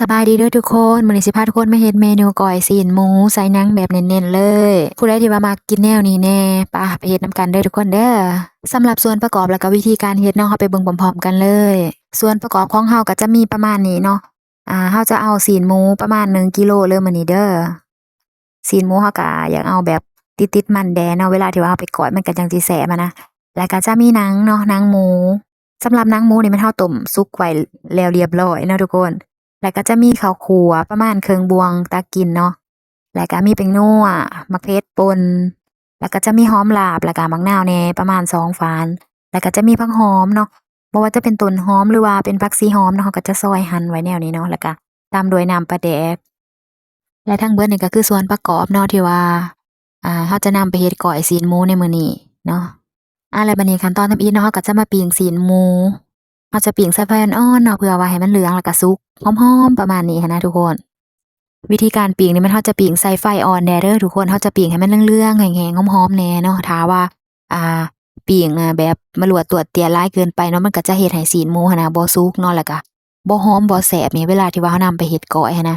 ສະບາຍດີເດີທຸກຄົນ, ມື້ນີ້ຊິພາທຸກຄົນມາເຮັດເມນູກ້ອຍຊີ້ນໝູໃສ່ໜັງແບບເນັ້ນໆເລີຍ. ຜູ້ໃດທີ່ວ່າມັກກິນແນວນີ້ແດ່ ປະ ໄປເຮັດນຳກັນເດີທຸກຄົນເດີ. ສຳລັບສ່ວນປະກອບ ແລ້ວກໍວິທີການເຮັດເນາະ, ເຮົາໄປເບິ່ງພ້ອມໆກັນເລີຍ. ສ່ວນປະກອບຂອງເຮົາກໍຈະມີປະມານນີ້ເນາະ. ອ່າ ເຮົາຈະເອົາຊີ້ນໝູປະມານໜຶ່ງກິໂລເລີຍມື້ນີ້ເດີ. ຊີ້ນໝູເຮົາກໍຢາກເອົາແບບຕິດໆມັນແດ່ເນາະ, ເວລາທີ່ວ່າເຮົາໄປກ້ອຍມັນກໍຈັ່ງຊິແຊບຫັ້ນນະ. ແລ້ວກໍຈະມີໜັງເນາະ, ໜັງໝູ. ສຳລັບໜັງໝູນີ້ແມ່ນເຮົາຕົ້ມສຸກໄວ້ແລ້ວລຽບລ້ອຍເນາະທຸກຄົນ. ແລ້ວກໍຈະມີເຂົ້າຂົ້ວປະມານເຄິ່ງບ່ວງຕັກກິນເນາະ, ແລ້ວກໍມີແປ້ງນົວ, ໝາກເຜັດປົ່ນ, ແລ້ວກໍຈະມີຫອມລາບ ແລ້ວກໍໝາກນາວແດ່ປະມານສອງຝານ, ແລ້ວກໍຈະມີຜັກຫອມເນາະ, ບໍ່ວ່າຈະເປັນຕົ້ນຫອມ ຫຼືວ່າເປັນຜັກຊີຫອມເນາະ, ເຮົາກໍຈະຊອຍຫັ່ນໄວ້ແນວນີ້ເນາະ, ແລ້ວກໍຕາມດ້ວຍນ້ຳປາແດກ. ແລະ ທັງເບິດນີ້ກໍຄືສ່ວນປະກອບເນາະ ທີ່ວ່າ ອ່າ ເຮົາຈະນຳໄປເຮັດກ້ອຍຊີ້ນໝູໃນມື້ນີ້ເນາະ. ອ່າ ແລ້ວບັດນີ້ຂັ້ນຕອນທຳອິດເນາະ, ເຮົາກໍຈະມາປີ້ງຊີ້ນໝູ. ເຮົາຈະປີ້ງໃສ່ໄຟອ່ອນໆເນາະ ເພື່ອວ່າໃຫ້ມັນເຫຼືອງ ແລ້ວກໍສຸກຫອມໆປະມານນີ້ຫັ້ນນະທຸກຄົນ. ວິທີການປີ້ງນີ້ແມ່ນເຮົາຈະປີ້ງໃສ່ໄຟອ່ອນແດ່ເດີທຸກຄົນ, ເຮົາຈະປີ້ງໃຫ້ມັນເຫຼືອງໆ ແຫ້ງໆ ຫອມໆແດ່ເນາະ. ຖ້າວ່າ ອ່າ ປີ້ງ ອ່າ ແບບມາລວດຕວດຕຽນຫຼາຍເກີນໄປເນາະ, ມັນກໍຈະເຮັດໃຫ້ຊີ້ນໝູຫັ້ນນະບໍ່ສຸກເນາະ, ແລ້ວກໍບໍ່ຫອມບໍ່ແຊບນີ້ ເວລາທີ່ວ່າເຮົານຳໄປເຮັດກ້ອຍຫັ້ນນະ.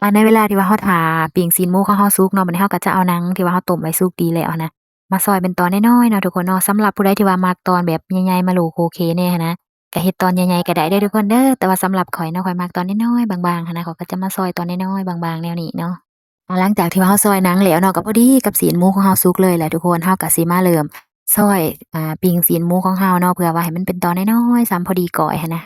ອ່າ ໃນເວລາທີ່ວ່າເຮົາຖ້າປີ້ງຊີ້ນໝູຂອງເຮົາສຸກເນາະ, ບັດນີ້ເຮົາກໍຈະເອົາໜັງທີ່ວ່າເຮົາຕົ້ມໄວ້ສຸກດີແລ້ວຫັ້ນນະ ມາຊອຍເປັນຕອນນ້ອຍໆເນາະທຸກຄົນເນາະ. ສຳລັບຜູ້ໃດທີ່ວ່າມັກຕອນແບບໃຫຍ່ໆ ມະໂຫຼໂຄເຄແດ່ຫັ້ນນະ ກໍເຮັດຕອນໃຫຍ່ໆກໍໄດ້ເດີທຸກຄົນເດີ, ແຕ່ວ່າສຳລັບຂ້ອຍເນາະ ຂ້ອຍມັກຕອນນ້ອຍໆບາງໆຫັ້ນນະ, ຂ້ອຍກໍຈະມາຊອຍຕອນນ້ອຍໆບາງໆແນວນີ້ເນາະ. ອ່າ ຫຼັງຈາກທີ່ວ່າເຮົາຊອຍໜັງແລ້ວເນາະ ກໍພໍດີກັບຊີ້ນໝູຂອງເຮົາສຸກເລີຍແຫຼະທຸກຄົນ. ເຮົາກໍຊິມາເລີ່ມຊອຍ ອ່າ ປີ້ງຊີ້ນໝູຂອງເຮົາເນາະ ເພື່ອວ່າໃຫ້ມັນເປັນຕອນນ້ອຍໆ ສ່ຳພໍດີກ້ອຍຫັ້ນນະ.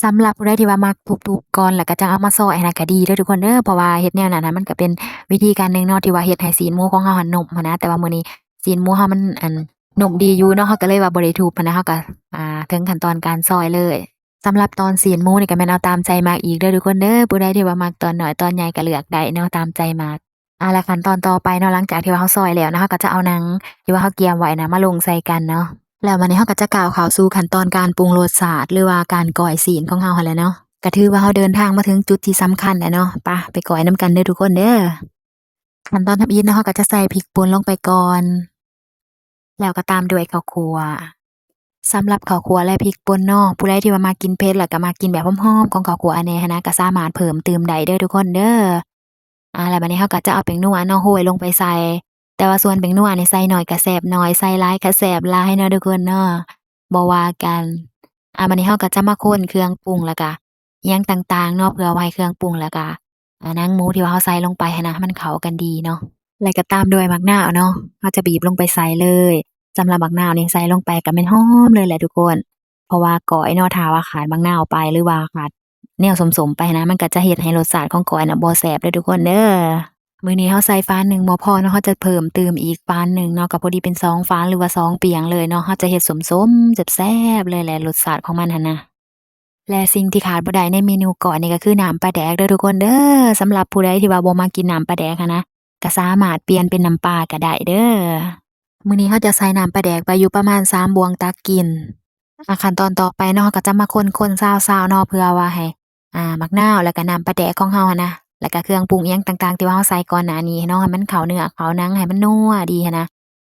ສຳລັບຜູ້ໃດທີ່ວ່າມັກທຸບໆກ່ອນ ແລ້ວກໍຈັ່ງເອົາມາຊອຍຫັ້ນນະ ກໍດີເດີທຸກຄົນເດີ, ເພາະວ່າເຮັດແນວນັ້ນນະ ມັນກໍເປັນວິທີການໜຶ່ງເນາະ ທີ່ວ່າເຮັດໃຫ້ຊີ້ນໝູຂອງເຮົາຫັ້ນນຸ່ມຫັ້ນນະ. ແຕ່ວ່າມື້ນີ້ຊີ້ນໝູເຮົາມັນ ອັນ ນຸ່ມດີຢູ່ເນາະ, ເຮົາກໍເລີຍວ່າບໍ່ໄດ້ທຸບຫັ້ນນະ, ເຮົາກໍ ອ່າ ເຖິງຂັ້ນຕອນການຊອຍເລີຍ. ສຳລັບຕອນຊີ້ນໝູນີ້ກໍແມ່ນເອົາຕາມໃຈມັກອີກເດີທຸກຄົນເດີ, ຜູ້ໃດທີ່ວ່າມັກຕອນນ້ອຍຕອນໃຫຍ່ກໍເລືອກໄດ້ເນາະ ຕາມໃຈມັກ. ອ່າ ແລະ ຂັ້ນຕອນຕໍ່ໄປເນາະ, ຫຼັງຈາກທີ່ວ່າເຮົາຊອຍແລ້ວນະ ເຮົາກໍຈະເອົາໜັງທີ່ວ່າເຮົາກຽມໄວ້ນະ ມາລົງໃສ່ກັນເນາະ. ແລ້ວບັດນີ້ເຮົາກໍຈະກ້າວເຂົ້າສູ່ຂັ້ນຕອນການປຸງລົດຊາດ ຫຼືວ່າການກ້ອຍຊີ້ນຂອງເຮົາຫັ້ນແຫຼະເນາະ. ກໍຖືວ່າເຮົາເດີນທາງມາເຖິງຈຸດທີ່ສຳຄັນແລ້ວເນາະ, ໄປ ໄປກ້ອຍນຳກັນເດີທຸກຄົນເດີ. ຂັ້ນຕອນທຳອິດເນາະ, ເຮົາກໍຈະໃສ່ພິກປົ່ນລົງໄປກ່ອນ ແລ້ວກໍຕາມດ້ວຍເຂົ້າຂົ້ວ. ສຳລັບເຂົ້າຂົ້ວ ແລະ ພິກປົ່ນເນາະ, ຜູ້ໃດທີ່ວ່າມັກກິນເຜັດ ແລ້ວກໍມັກກິນແບບຫອມໆຂອງເຂົ້າຂົ້ວແດ່ຫັ້ນນະ ກໍສາມາດເພີ່ມຕື່ມໄດ້ເດີທຸກຄົນເດີ. ອ່າ ແລ້ວບັດນີ້ເຮົາກໍຈະເອົາແປ້ງນົວເນາະ ໂຮຍລົງໄປໃສ່, ແຕ່ວ່າສ່ວນແປ້ງນົວນີ້ໃສ່ໜ້ອຍກໍແຊບໜ້ອຍ ໃສ່ຫຼາຍກໍແຊບຫຼາຍເນາະທຸກຄົນເນາະ ບໍ່ວ່າກັນ. ອ່າ ບັດນີ້ເຮົາກໍຈະມາຄົນເຄື່ອງປຸງ ແລ້ວກໍ ອີ່ຫຍັງຕ່າງໆເນາະ ເພື່ອວ່າໃຫ້ເຄື່ອງປຸງ ແລ້ວກະ ອາ ໜັງໝູທີ່ວ່າເຮົາໃສ່ລົງໄປຫັ້ນນະ ໃຫ້ມັນເຂົ້າກັນດີເນາະ. ແລ້ວກະຕາມດ້ວຍໝາກນາວເນາະ ເຮົາຈະບີບລົງໄປໃສ່ເລີຍ. ສຳລັບໝາກນາວນີ້ໃສ່ລົງໄປກະແມ່ນຫອມເລີຍແຫຼະທຸກຄົນ ເພາະວ່າກ້ອຍເນາະ ຖ້າວ່າຂາດໝາກນາວໄປ ຫຼືວ່າຂາດແນວສົ້ມໆໄປຫັ້ນນະ ມັນກະຈະເຮັດໃຫ້ລົດຊາດຂອງກ້ອຍນະບໍ່ແຊບເດີທຸກຄົນເດີ. ມື້ນີ້ເຮົາໃສ່ຝານໜຶ່ງບໍ່ພໍເນາະ ເຮົາຈະເພີ່ມຕື່ມອີກຝານໜຶ່ງເນາະ ກະພໍດີເປັນສອງຝານ ຫຼືວ່າສອງປ່ຽງເລີຍເນາະ. ເຮົາຈະເຮັດສົ້ມໆແຊບໆເລີຍແຫຼະ ລົດຊາດຂອງມັນຫັ້ນນະ. ແລະ ສິ່ງທີ່ຂາດບໍ່ໄດ້ໃນເມນູກ້ອຍນີ້ກໍຄືນ້ຳປາແດກເດີທຸກຄົນເດີ. ສຳລັບຜູ້ໃດທີ່ວ່າບໍ່ມັກກິນນ້ຳປາແດກຫັ້ນນະ ກໍສາມາດປ່ຽນເປັນນ້ຳປາກໍໄດ້ເດີ. ມື້ນີ້ເຮົາຈະໃສ່ນ້ຳປາແດກໄປຢູ່ປະມານສາມບ່ວງຕັກກິນ. ອາ ຂັ້ນຕອນຕໍ່ໄປເນາະ ເຮົາກໍຈະມາຄົນໆຊາວໆເນາະ ເພື່ອວ່າໃຫ້ ອາ ໝາກນາວ ແລ້ວກໍນ້ຳປາແດກຂອງເຮົາຫັ້ນນະ ແລ້ວກໍເຄື່ອງປຸງອີ່ຫຍັງຕ່າງໆທີ່ວ່າເຮົາໃສ່ກ່ອນໜ້ານີ້ເນາະ ໃຫ້ມັນເຂົ້າເນື້ອເຂົ້າໜັງ ໃຫ້ມັນນົວດີຫັ້ນນະ.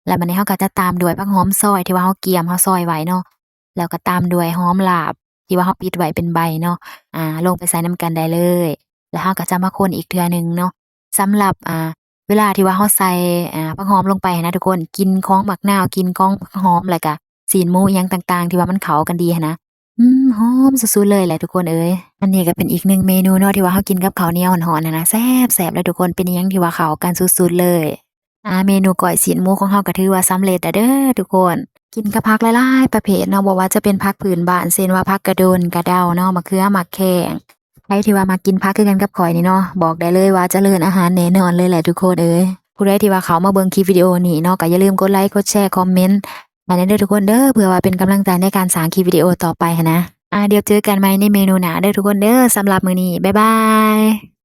ແລ້ວບັດນີ້ເຮົາກໍຈະຕາມດ້ວຍຜັກຫອມຊອຍທີ່ວ່າເຮົາກຽມ ເຮົາຊອຍໄວ້ເນາະ ແລ້ວກໍຕາມດ້ວຍຫອມລາບທີ່ວ່າເຮົາປິດໄວ້ເປັນໃບເນາະ ອາ ລົງໄປໃສ່ນຳກັນໄດ້ເລີຍ. ແລ້ວເຮົາກໍຈະມາຄົນອີກເທື່ອໜຶ່ງເນາະ. ສຳລັບ ອາ ເວລາທີ່ວ່າເຮົາໃສ່ ອາ ຜັກຫອມລົງໄປຫັ້ນນະທຸກຄົນ ກິ່ນຂອງໝາກນາວ ກິ່ນຂອງຜັກຫອມ ແລ້ວກະຊີ້ນໝູອີ່ຫຍັງຕ່າງໆທີ່ວ່າມັນເຂົ້າກັນດີຫັ້ນນະ ອືມ ຫອມສຸດໆເລີຍແຫຼະທຸກຄົນເອີຍ. ອັນນີ້ກໍເປັນອີກໜຶ່ງເມນູເນາະ ທີ່ວ່າເຮົາກິນກັບເຂົ້າໜຽວຮ້ອນໆຫັ້ນນະ ແຊບໆເລີຍທຸກຄົນ ເປັນອີ່ຫຍັງທີ່ວ່າເຂົ້າກັນສຸດໆເລີຍ. ອາ ເມນູກ້ອຍຊີ້ນໝູຂອງເຮົາກໍຖືວ່າສຳເລັດແລ້ວເດີທຸກຄົນ. ກິນກັບຜັກຫຼາຍໆປະເພດເນາະ ບໍ່ວ່າຈະເປັນຜັກພື້ນບ້ານ ເຊັ່ນວ່າຜັກກະດົນ ກະເດົາເນາະ ໝາກເຂືອ ໝາກແຂ້ງ. ໃຜທີ່ວ່າມັກກິນຜັກຄືກັນກັບຂ້ອຍນີ້ເນາະ ບອກໄດ້ເລີຍວ່າຈະເລີນອາຫານແນ່ນອນເລີຍແຫຼະທຸກຄົນເອີຍ. ຜູ້ໃດທີ່ວ່າເຂົ້າມາເບິ່ງຄລິບວິດີໂອນີ້ເນາະ ກໍຢ່າລືມກົດໄລ ກົດແຊ ຄອມເມັນ ໃຫ້ແດ່ເດີທຸກຄົນເດີ ເພື່ອວ່າເປັນກຳລັງໃຈໃນການສ້າງຄລິບວິດີໂອຕໍ່ໄປຫັ້ນນະ. ອາ ດຽວເຈີກັນໃໝ່ໃນເມນູໜ້າເດີທຸກຄົນເດີ. ສຳລັບມື້ນີ້ ບາຍບາຍ.